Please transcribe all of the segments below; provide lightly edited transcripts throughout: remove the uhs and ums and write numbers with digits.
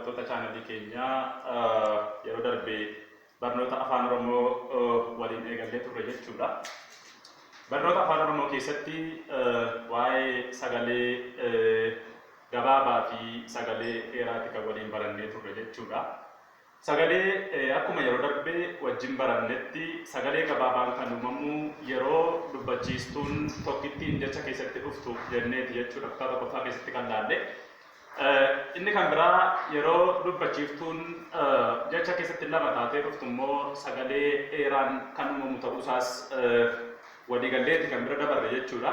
Daawwattoota chaanalii keenyaa, yeroo darbe barnoota Afaan Oromoo waliin eegallee turre jechuudha. Barnoota Afaan Oromoo keessatti waa'ee sagalee gabaabaa fi sagalee dheeraati kan waliin barannee turre jechuudha. Sagalee akkuma yeroo darbe wajjin barannetti sagalee gabaabaan kan uumamu yeroo dubbachiistuun tokkittiin jecha keessatti dhuftu jenneeti jechuudha kutaa tokkoffaa keessatti kan laalle. Inni kan biraa yeroo dubbachiiftuun jecha keessatti lama taatee dhuftu immoo sagalee dheeraan kan uumamu ta'uusaas waliigalleeti kan bira dabarre jechuudha.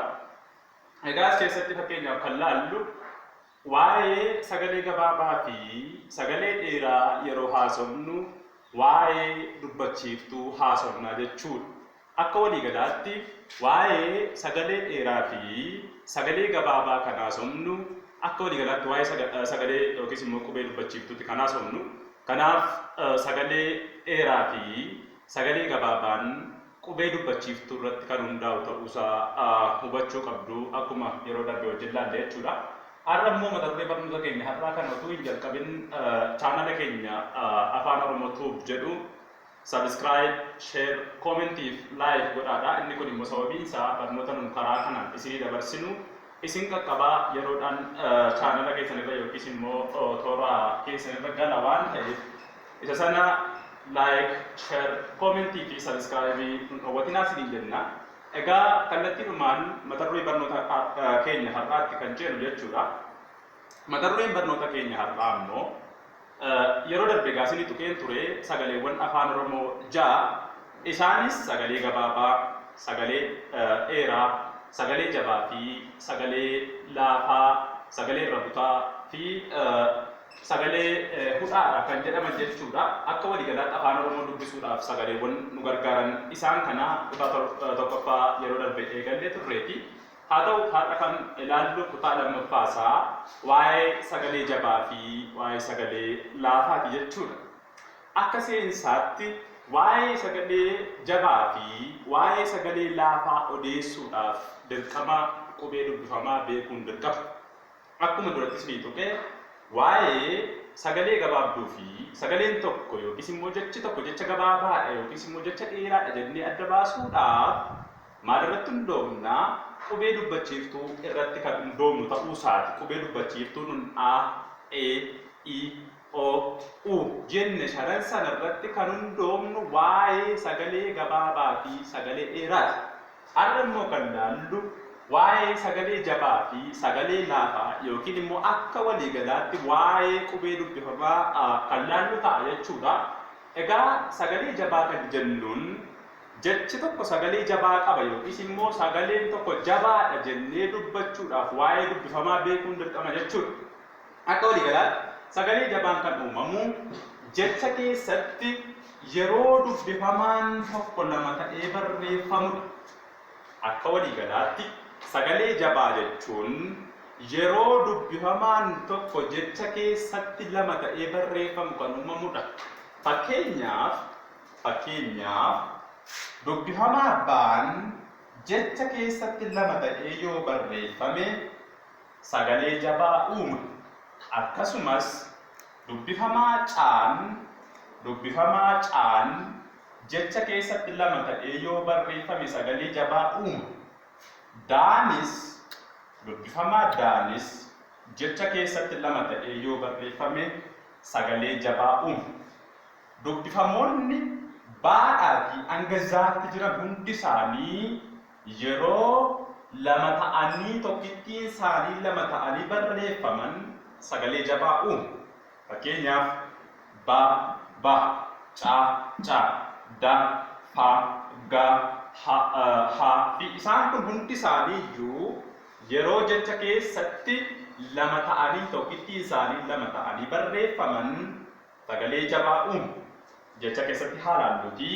Egaa as keessatti fakkeenyaaf kan laallu waa'ee sagalee gabaabaa fi sagalee dheeraa yeroo haasofnu waa'ee dubbachiiftuu haasofnaa jechuudha. Akka waliigalaatti waa'ee sagalee dheeraa fi sagalee gabaabaa kan haasofnu akka waliigalaatti waa'ee sagalee yookiis immoo qubee dubbachiiftuutti kan haasofnu. Kanaaf sagalee dheeraa fi sagalee gabaabaan qubee dubbachiiftuu irratti kan hundaa'u ta'uusaa hubachuu qabdu akkuma yeroo darbe wajjin laalle jechuudha. Har'a immoo mata duree barnoota keenya har'aa kana utuu hin jalqabin chaanala keenya Afaan Oromoo Tube jedhu subscribe, share, comment fi like godhaadha. Inni kun immoo sababiin isaa barnoota nun karaa kanaan isinii dabarsinu isin qaqqabaa yeroodhaan chaanala keessan irra yookiis immoo toora keessan irra gala waan ta'eef isa sana like, share, comment fi subscribe nun dhowwatinaa isiniin jenna. Egaa kallattiidhumaan mata duree barnoota keenya har'aatti kan ceenu jechuudha. Mata dureen barnoota keenya har'aa immoo yeroo darbe egaa isinii tuqeen ture sagaleewwan Afaan Oromoo 6, isaanis sagalee gabaabaa, sagalee dheeraa, sagalee jabaa fi sagalee laafaa, sagalee irra butaa fi sagalee hudhaadha kan jedhaman jechuudha. Akka waliigalaatti Afaan Oromoo dubbisuudhaaf sagaleewwan nu gargaaran isaan kana kutaa tokkoffaa yeroo darbe eegallee turreeti. Haa ta'u har'a kan ilaallu kutaa lammaffaa isaa waa'ee sagalee jabaa fi waa'ee sagalee laafaati jechuudha. Akka seensaatti waa'ee sagalee jabaa fi waa'ee sagalee laafaa odeessuudhaaf dirqama qubee dubbifamaa beekuun dirqama. Akkuma duratti isinii tuqe waa'ee sagalee gabaabduu fi sagaleen tokko yookiis immoo jechi tokko jecha gabaabaadha yookiis immoo jecha dheeraadha jennee adda baasuudhaaf maal irratti hundoofna? Qubee dubbachiiftuu irratti kan hundoofnu ta'uu isaati. Qubee dubbachiiftuu nun A, E, I, O, U jenne shanan sana irratti kan hundoofnu waa'ee sagalee gabaabaa fi sagalee dheeraati. Har'a immoo kan laallu waa'ee sagalee jabaa fi sagalee laafaa yookiin immoo akka waliigalaatti waa'ee qubee dubbifamaa kan laallu ta'a jechuudha. Egaa sagalee jabaa kan jennuun jechi tokko sagalee jabaa qaba yookiis immoo sagaleen tokko jabaadha jennee dubbachuudhaaf waa'ee dubbifamaa beekuun dirqama jechuudha. Akka waliigalaatti sagalee jabaan kan uumamu jecha keessatti yeroo dubbifamaan tokko lama ta'ee barreeffamudha. Akka waliigalaatti sagalee jabaa jechuun yeroo dubbifamaan tokko jecha keessatti lama ta'ee barreeffamu kan uumamudha. Fakkeenyaaf dubbifamaa baan jecha keessatti lama ta'ee yoo barreeffame sagalee jabaa uuma. Akkasumas dubbifamaa caan jecha keessatti lama ta'ee yoo barreeffame sagalee jabaa uuma. Daanis, dubbifamaa daanis jecha keessatti lama ta'ee yoo barreeffame sagalee jabaa uuma. Dubbifamoonni baadhaa fi hanga zaatti jiran hundi isaanii yeroo lama ta'anii tokkittiin isaanii lama ta'anii barreeffaman sagalee jabaa uumu. Fakkeenyaaf ba, ba, ca, ca, da, fa, ga, ha, ha fi isaan kun hundi isaanii iyyuu yeroo jecha keessatti lama ta'anii tokkittiin isaanii lama ta'anii barreeffaman sagalee jabaa uumu. Jecha keessatti haa laalluuti.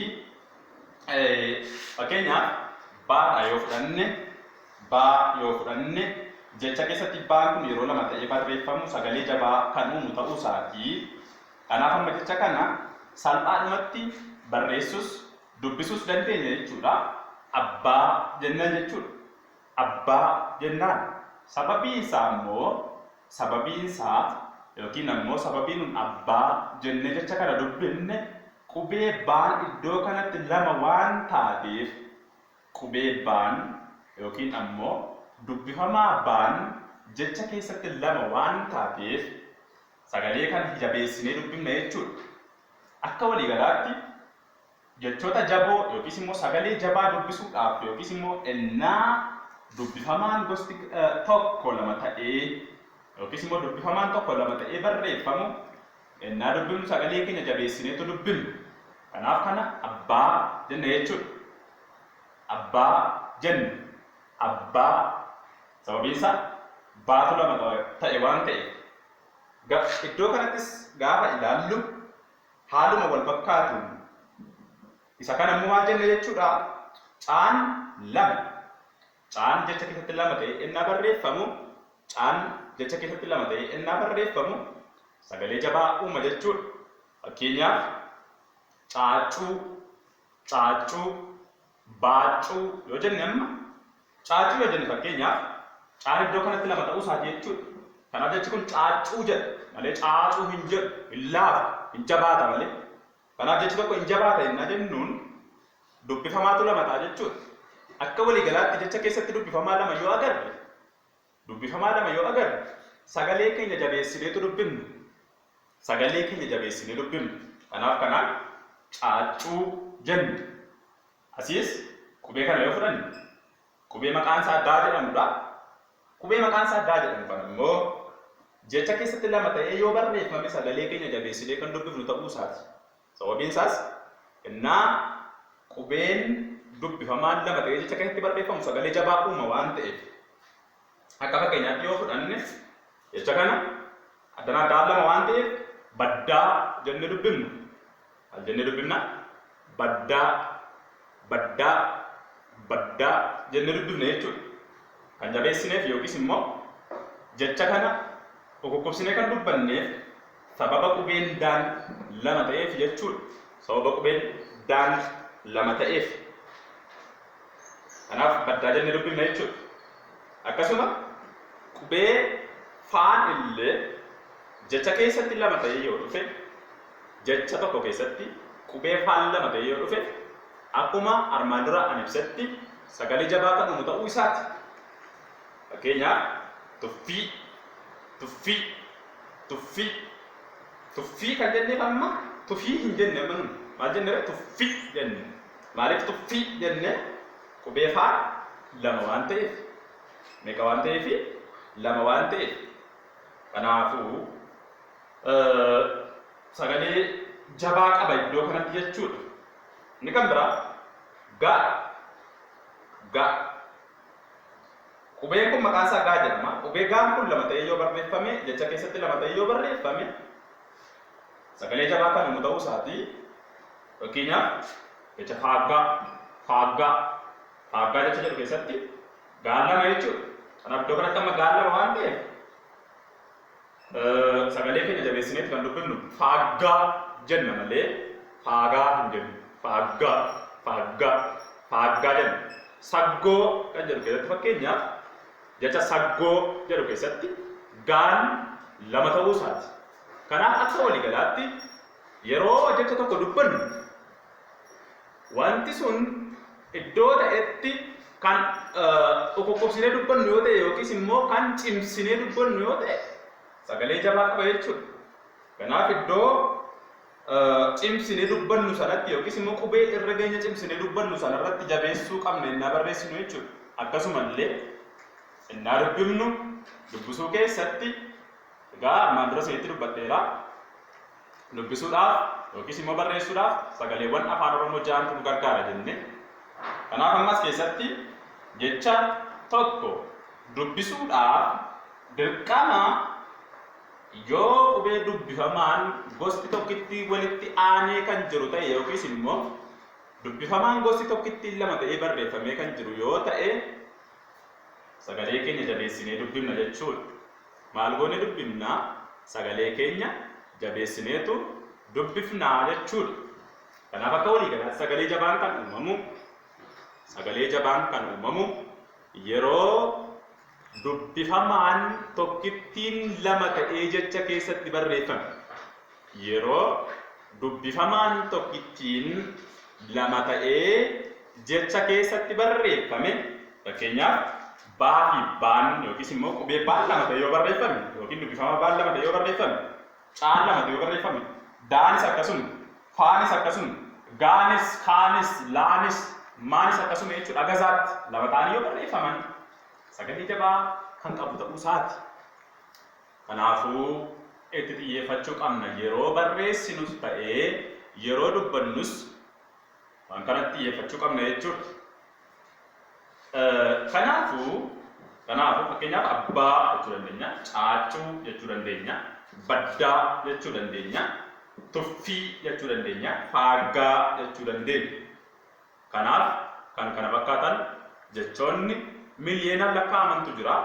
Fakkeenyaaf baadha yoo fudhanne, baa yoo fudhanne jecha keessatti baan kun yeroo lama ta'ee barreeffamu sagalee jabaa kan uumu ta'uu isaati. Kanaaf amma jecha kana salphaadhumatti barreessus dubbisuus dandeenya jechuudha. Abbaa jennaan jechuudha. Abbaa jennaan. Sababiin isaa immoo sababiin isaa yookiin ammoo sababii nun abbaa jennee jecha kana dubbifne qubee baan iddoo kanatti lama waan taateef qubee baan yookiin ammoo dubbifamaa baan jecha keessatti lama waan taateef sagalee kana jabeessinee dubbifna jechuudha. Akka waliigalaatti jechoota jaboo yookiis immoo sagalee jabaa dubbisuudhaaf yookiis immoo ennaa dubbifamaan gosti tokko lama ta'ee yookiis immoo dubbifamaan tokko lama ta'ee barreeffamu ennaa dubbifnu sagalee keenya jabeessineetu dubbifnu. Kanaaf kana abbaa jenna jechuudha. Abbaa jenna. Abbaa sababiin isaa baatu lama ta'e waan ta'eef. Iddoo kanattis gaafa ilaallu haaluma wal fakkaatuun isa kana immoo maal jenna jechuudha. Caan lama. Caan jecha keessatti lama ta'e ennaa barreeffamu caan jecha keessatti lama ta'e ennaa barreeffamu sagalee jabaa uuma jechuudha. Fakkeenyaaf caaccuu, caaccuu, baaccuu yoo jenne amma caaccuu yoo jenne fakkeenyaaf caan iddoo kanatti lama ta'uu isaati jechuudha. Kanaaf jechi kun caaccuu jedha malee caacuu hin jedhu, hin laafu, hin jabaata malee. Kanaaf jechi tokko hin jabaata yennaa jennuun dubbifamaatu lama ta'a jechuudha. Akka waliigalaatti jecha keessatti dubbifamaa lama yoo agarre, dubbifamaa lama yoo agarre sagalee keenya jabeessineetu dubbifna. Sagalee keenya jabeessinee dubbifna. Kanaaf kanaan caaccuu jenna. Asiis qubee kana yoo fudhanne qubee maqaan isaa daa jedhamudha. Qubee maqaan isaa daa jedhamu kana immoo jecha keessatti lama ta'ee yoo barreeffame sagalee keenya jabeessinee kan dubbifnu ta'uu isaati. Sababiin isaas innaa qubeen dubbifamaan lama ta'ee jecha keessatti barreeffamu sagalee jabaa uuma waan ta'eef. Akka fakkeenyaatti yoo fudhanne jecha kana addanaa daan lama waan ta'eef baddaa jennee dubbifna. Maal jennee dubbifna? Baddaa, baddaa, baddaa jennee dubbifna jechuudha. Kan jabeessineef yookiis immoo jecha kana ukukkubsinee kan dubbanneef sababa qubeen daan lama ta'eef jechuudha. Sababa qubeen daan lama ta'eef. Kanaaf baddaa jennee dubbifna jechuudha. Akkasuma qubee faan illee jecha keessatti lama ta'ee yoo dhufe jecha tokko keessatti qubee faan lama ta'ee yoo dhufe akkuma armaan dura ani ibsetti sagalee jabaa kan uumu ta'uu isaati. Fakkeenyaaf tuffii, tuffii, tuffii, tuffii kan jenneef amma tufii hin jenne amma nun maal jenne tuffii jenne. Maaliif tuffii jenne? Qubee faan lama waan ta'eef. Meeqa waan ta'eef? Lama waan ta'eef. Kanaafuu sagalee jabaa qaba iddoo kanatti jechuudha. Inni kan biraa ga, ga. Qubeen kun maqaan isaa gaa jedhama. Qubee gaan kun lama ta'ee yoo barreeffame jecha keessatti lama ta'ee yoo barreeffame sagalee jabaa kan uumu ta'uu isaati. Fakkeenyaaf jecha faaggaa, faaggaa, faaggaa jecha jedhu keessatti gaan lama jechuudha. Kanaaf iddoo kanatti amma gaan lama waan ta'eef sagalee keenya jabeessineeti kan dubbifnu faaggaa jenna malee faagaa hin jennu. Faaggaa, faaggaa, faaggaa jenna. Saggoo kan jedhu keessatti fakkeenyaaf jecha saggoo jedhu keessatti gaan lama ta'uu isaati. Kanaaf akka waliigalaatti yeroo jecha tokko dubbannu wanti sun iddoo ta'etti kan ukukkubsinee dubbannu yoo ta'e yookiis immoo kan cimsinee dubbannu yoo ta'e sagalee jabaa qaba jechuudha. Kanaaf iddoo cimsinee dubbannu sanatti yookiis immoo qubee irra geenya cimsinee dubbannu sanarratti jabeessuu qabna innaa barreessinu jechuudha. Akkasumallee innaa dubbifnu dubbisuu keessatti egaa armaan dura isinitti dubbadheera. Dubbisuudhaaf yookiis immoo barreessuudhaaf sagaleewwan afaan Oromoo ja'antu nu gargaara jenne. Kanaaf ammas keessatti jecha tokko dubbisuudhaaf dirqama yoo qubee dubbifamaan gosti tokkitti walitti aanee kan jiru ta'e yookiis immoo dubbifamaan gosti tokkitti lama ta'ee barreeffamee kan jiru yoo ta'e sagalee keenya jabeessinee dubbifna jechuudha. Maal goone dubbifna? Sagalee keenya jabeessineetu dubbifnaa jechuudha. Kanaaf akka waliigalaatti sagalee jabaan kan uumamu sagalee jabaan kan uumamu yeroo dubbifamaan tokkittiin lama ta'ee jecha keessatti barreeffame. Yeroo dubbifamaan tokkittiin lama ta'ee jecha keessatti barreeffame, fakkeenyaaf baa fi baan yookiis immoo qubee baan lama ta'e yoo barreeffame yookiin dubbifama baan lama ta'e yoo barreeffame, caan lama ta'e yoo barreeffame, daanis akkasuma, faanis akkasuma, gaanis, kaanis, laanis, maanis akkasuma jechuudha. Agazaatti lama ta'anii yoo barreeffaman sagalee jabaa kan qabu ta'uu isaati. Kanaafuu itti xiyyeeffachuu qabna. Yeroo barreessinus ta'ee yeroo dubbannus waan kanatti xiyyeeffachuu qabna jechuudha. Kanaafuu fakkeenyaaf abbaa jechuu dandeenya, caaccuu jechuu dandeenya, baddaa jechuu dandeenya, tuffii jechuu dandeenya, faaggaa jechuu dandeenya. Kanaaf kan kana fakkaatan jechoonni miliyoonaan lakkaa'amantu jira.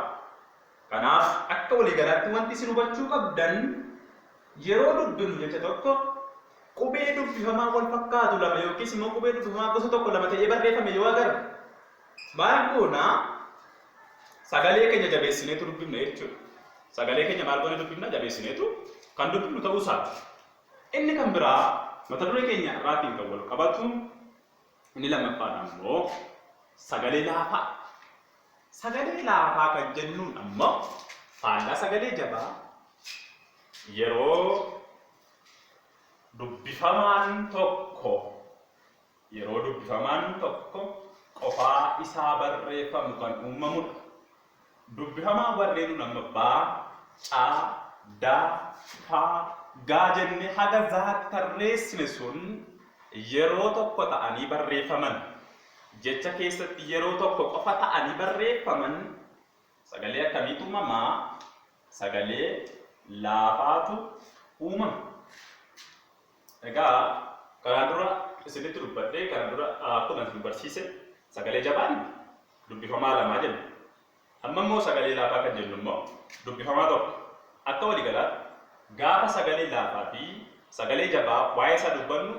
Kanaaf akka waliigalaatti wanti isin hubachuu qabdan yeroo dubbifnu jecha tokko qubee dubbifamaa wal fakkaatu lama yookiis immoo qubee dubbifamaa gosa tokko lama ta'ee barreeffame yoo agarre maal goona? Sagalee keenya jabeessineetu dubbifna jechuudha. Sagalee keenya maal goone dubbifna? Jabeessineetu kan dubbifnu ta'uu isaati. Inni kan biraa mata duree keenya irraatiin kan wal qabatu inni lammaffaan ammoo sagalee laafaa. Sagalee laafaa kan jennuun ammoo faallaa sagalee jabaa yeroo dubbifamaan tokko yeroo dubbifamaan tokko qofaa isaa barreeffamu kan uumamudha. Dubbifamaa warreen amma baa, caa, daa, faa, gaa jennee haga zaatti tarreessine sun yeroo tokko ta'anii barreeffaman. Jecha keessatti yeroo tokko qofa ta'anii barreeffaman sagalee akkamiitu uumamaa? Sagalee laafaatu uumama. Egaa kanaan dura isinitti dubbadhee kanaan dura akkuma isin barsiise sagalee jabaan dubbifamaa lamaa jenna. Amma immoo sagalee laafaa kan jennu immoo dubbifamaa tokko. Akka waliigalaatti gaafa sagalee laafaa fi sagalee jabaa waa'ee isaa dubbannu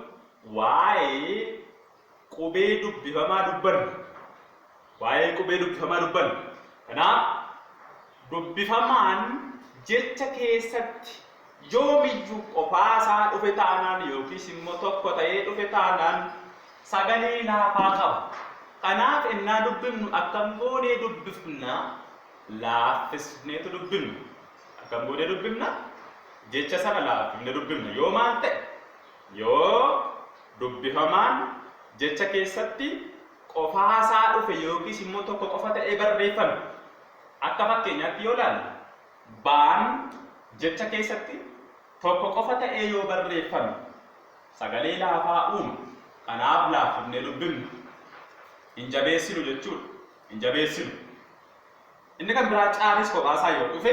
waa'ee qubee dubbifamaa dubbannu. Waa'ee qubee dubbifamaa dubbannu. Kanaaf dubbifamaan jecha keessatti yoomiyyuu qofaasaa dhufe taanaan yookiis immoo tokko ta'ee dhufe taanaan sagalee laafaa qaba. Kanaaf innaa dubbifnu akkam goonee dubbifna? Laaffisneetu dubbifna. Akkam goonee dubbifna? Jecha sana laaffifnee dubbifna. Yoo maal ta'e? Yoo dubbifamaan jecha keessatti qofaasaa dhufe yookiis immoo tokko qofa ta'ee barreeffame. Akka fakkeenyaatti yoo ilaalle baan jecha keessatti tokko qofa ta'ee yoo barreeffame sagalee laafaa uuma. Kanaaf laaffifnee dubbifna. Hin jabeessinu jechuudha. Hin jabeessinu. Inni kan biraa caanis kophaasaa yoo dhufe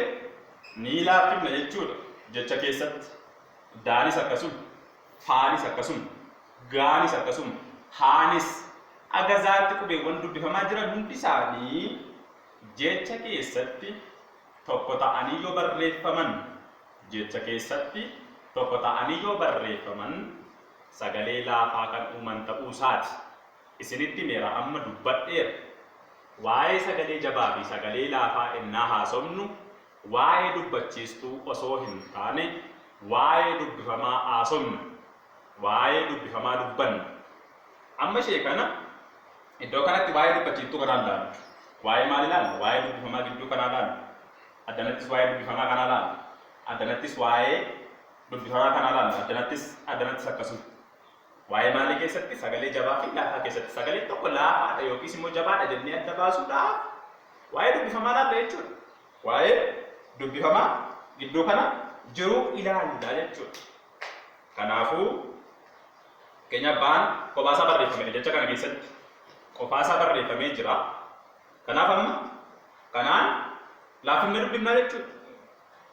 ni laaffifna jechuudha jecha keessatti. Daanis akkasuma, faanis akkasuma, gaanis akkasuma, haanis agazaatti qubeewwan dubbifamaa jiran hundi isaanii jecha keessatti tokko ta'anii yoo barreeffaman jecha keessatti tokko ta'anii yoo barreeffaman sagalee laafaa kan uuman ta'uu isaati. Isinitti meera amma dubbadheera. Waa'ee sagalee jabaa fi sagalee laafaa ennaa haasofnu waa'ee dubbachiistuu osoo hin taane waa'ee dubbifamaa haasofna. Waa'ee dubbifamaa dubbanna. Amma ishee kana iddoo kanatti waa'ee dubbachiistuu kanaa ilaallu. Waa'ee maal ilaalla? Waa'ee dubbifamaa gidduu kanaa ilaalla. Addanattis waa'ee dubbifamaa kanaa ilaalla. Addanattis waa'ee dubbifamaa kanaa ilaalla. Addanattis akkasuma. Waa'ee maalii keessatti? Sagalee jabaa fi laafaa keessatti. Sagaleen tokko laafaadha yookiis immoo jabaadha jennee adda baasuudhaaf waa'ee dubbifamaa ilaalla jechuudha. Waa'ee dubbifamaa gidduu kana jiru ilaalla jechuudha. Kanaafuu fakkeenyaaf baan kophaasaa barreeffamee jecha kana keessatti qofaasaa barreeffamee jira. Kanaaf amma kanaan laaffifnee dubbifnaa jechuudha.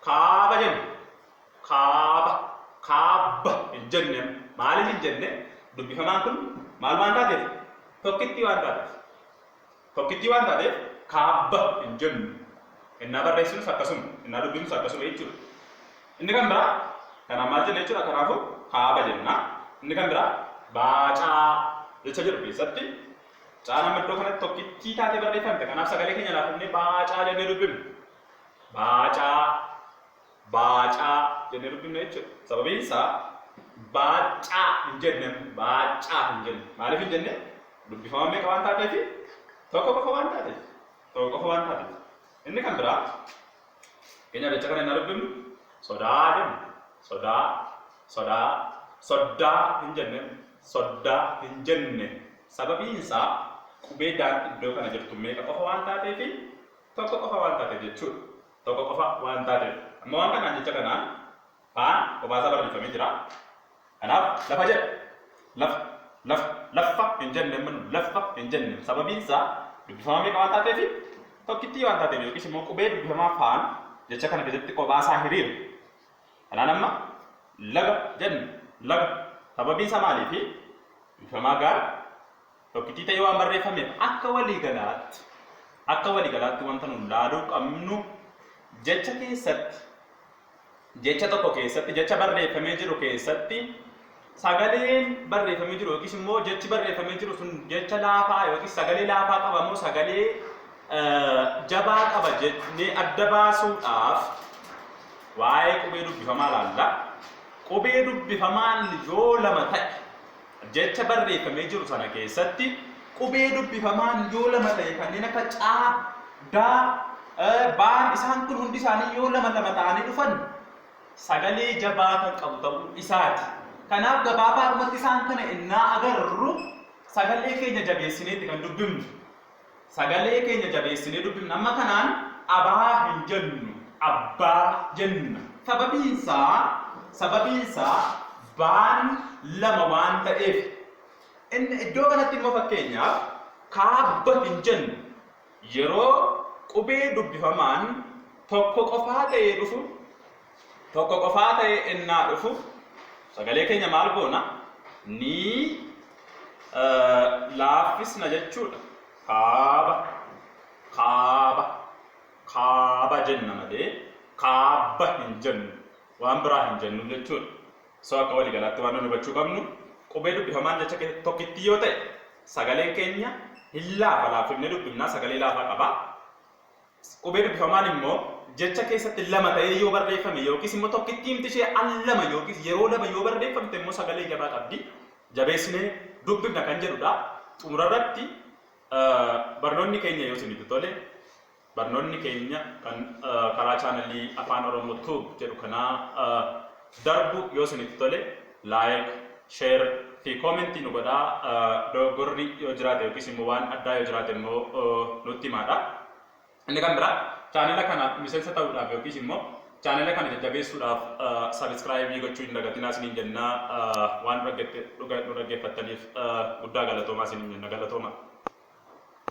Kaaba jenna. Kaaba. Kaabba hin jenne. Maaliif hin jenne? Dubbifamaan kun maal waan taateef? Tokkittii waan taateef. Tokkittii waan taateef kaabba hin jennu. Innaa barreessinus akkasuma, innaa dubbifnus akkasuma jechuudha. Inni kan biraa kanaan maal jenna jechuudha? Kanaafuu kaaba jenna. Inni kan biraa baacaa jecha jedhu keessatti Caan amma iddoo kanatti tokkittii taatee barreeffamte. Kanaaf sagalee keenya laafifnee baacaa jennee dubbifna. Baacaa, baacaa jennee dubbifna jechuudha. Sababiin isaa baacaa hin jenne, baacaa hin jenne. Maaliif hin jenne? Dubbifama meeqa waan taateefi? Tokko qofa waan taateef. Tokko qofa waan taateef. Inni kan biraa fakkeenyaaf jecha kana inni dubbifnu sodaa jenna. Sodaa, sodaa, soddaa hin jenne, soddaa hin jenne. Sababiin isaa qubee daan iddoo kana jirtu meeqa qofa waan taateefi? Tokko qofa waan taateef jechuudha. Tokko qofa waan taateef. Amma waan kanaan jecha kanaan faan kophaasaa barreeffamee jira. Kanaaf lafa jedha. Lafa, lafa, laffa hin jenne, laffa hin jenne. Sababiin isaa dubbifama meeqa waan taateefi? Tokkittii waan taateef yookiis immoo qubee dubbifamaa faan jecha kana keessatti kophaasaa hiriira. Kanaan amma laga jenna. Laga. Sababiin isaa maaliifi? Dubbifamaa gaan tokkittii ta'ee waan barreeffameef. Akka waliigalaatti wanta nu laaluu qabnu jecha keessatti, jecha tokko keessatti, jecha barreeffamee jiru keessatti sagaleen barreeffamee jiru yookiis immoo jechi barreeffamee jiru sun jecha laafaa yookiis sagalee laafaa qaba moo sagalee jabaa qaba jennee adda baasuudhaaf waa'ee qubee dubbifamaa laalla. Qubee dubbifamaan yoo lama ta'e, jecha barreeffamee jiru sana keessatti qubee dubbifamaan yoo lama ta'e, kanneen akka caa, daa, baan, isaan kun hundi isaanii yoo lama lama ta'anii dhufan sagalee jabaa kan qabu ta'uu isaati. Kanaaf gabaabaadhumatti isaan kana innaa agarru sagalee keenya jabeessineetti kan dubbifnu. Sagalee keenya jabeessinee dubbifnu. Amma kanaan abaa hin jennu, abbaa jenna. Sababiinsaa baan lama waan ta'eef. Inni iddoo kanatti immoo fakkeenyaaf kaabba hin jennu. Yeroo qubee dubbifamaan tokko qofaa ta'ee dhufu, tokko qofaa ta'ee ennaa dhufu, sagalee keenya maal goona? Ni laaffisna jechuudha. Kaaba, kaaba, kaaba jenna malee kaabba hin jennu. Waan biraa hin jennu jechuudha. So akka waliigalaatti waan nu hubachuu qabnu, qubee dubbifamaan jecha tokkittii yoo ta'e sagaleen keenya hin laafa, laaffifnee dubbifnaa, sagalee laafaa qaba. Qubee dubbifamaan immoo jecha keessatti lama ta'ee yoo barreeffame yookiis immoo tokkittiimti ishee al lama yookiis yeroo lama yoo barreeffamte immoo sagalee jabaa qabdi. Jabeessinee dubbifna kan jedhudha. Xumurarratti barnoonni keenya yoo isinitti tole, barnoonni keenya kan karaa chaanalii Afaan Oromoo Tube jedhu kanaa darbu yoo isinitti tole, like, share fi koomentii nu godhaa. Dogoggorri yoo jiraate yookiis immoo waan addaa yoo jiraate immoo nutti himaadha. Inni kan biraa chaanala kana miseensa ta'uudhaaf yookiis immoo chaanala kana jajjabeessuudhaaf subscribe gochuu hin dagatinaa isiniin jennaa. Waan nu dhaggeeffattaniif guddaa galatoomaa isiniin jenna, galatooma.